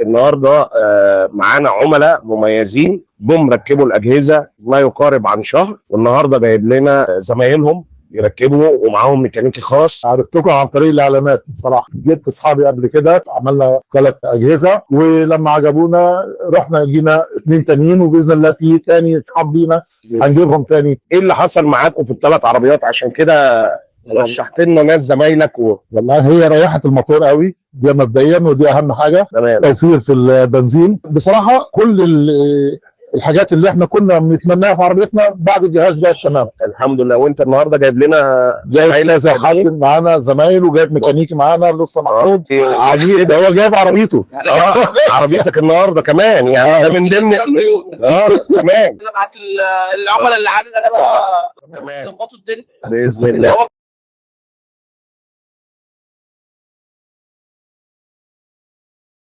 النهارده معانا عملاء مميزين جم ركبوا الاجهزة ما يقارب عن شهر، والنهارده جايب لنا زمايلهم يركبوا ومعاهم ميكانيكي خاص. عرفتكم عن طريق الاعلانات بصراحة، جبت اصحابي قبل كده، عملنا 3 اجهزة، ولما عجبونا رحنا جينا 2 تانيين، وباذن الله في تاني اصحاب لينا هنجيبهم تاني. ايه اللي حصل معاكم في ال3 عربيات عشان كده رشحت لنا ناس زمايلك والله هي ريحت الموتور قوي دي مبدئيا، ودي اهم حاجة. تمام. توفير في البنزين بصراحة، كل الحاجات اللي احنا كنا بنتمناها في عربيتنا بعد الجهاز بقت تمام الحمد لله. وانت النهارده جايب لنا زي حد معانا زمايل، وجايب ميكانيكي معانا لسه محمود عجيب، ده هو جايب عربيته. عربيتك النهارده كمان يعني ده من ضمن تمام. انا بعت العملاء اللي عندنا بقى تمام ظبطوا الدنيا باذن الله.